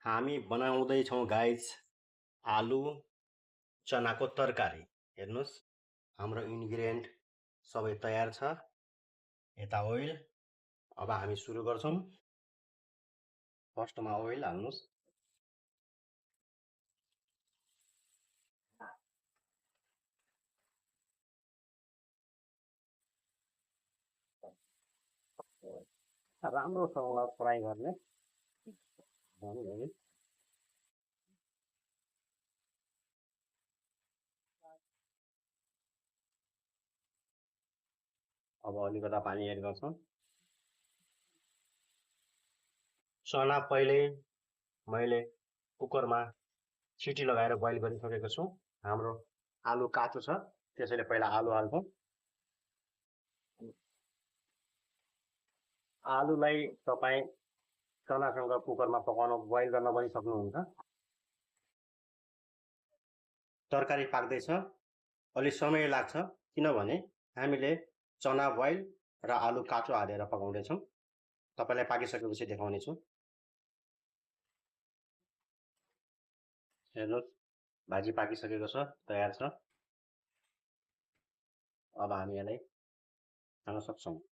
हामी बनाउँदैछौँ गाइज आलु चनाको तरकारी। हेर्नुहोस् हाम्रो इन्ग्रिडियन्ट सबै तयार छ। यता ओइल। अब हामी सुरु गर्छौँ। फर्स्टमा ओइल हाल्नुहोस्। राम्रोसँग फ्राई गर्ने। अब अलिकता पानी एड गर्छौँ। चना पहिले मैले कुकरमा सिटी लगाएर बोइल गरिसकेको छु। हाम्रो आलु काँचो छ, त्यसैले पहिला आलु हाल्छौँ। आलुलाई तपाईँ चनासँग कुकरमा पकाउन बोइल गर्न पनि सक्नुहुन्छ। तरकारी पाक्दैछ, अलि समय लाग्छ किनभने हामीले चना बोइल र आलु काँचो हालेर पकाउँदैछौँ। तपाईँलाई पाकिसकेपछि देखाउनेछु। हेर्नुहोस् भाजी पाकिसकेको छ, तयार छ। अब हामी यसलाई खान सक्छौँ।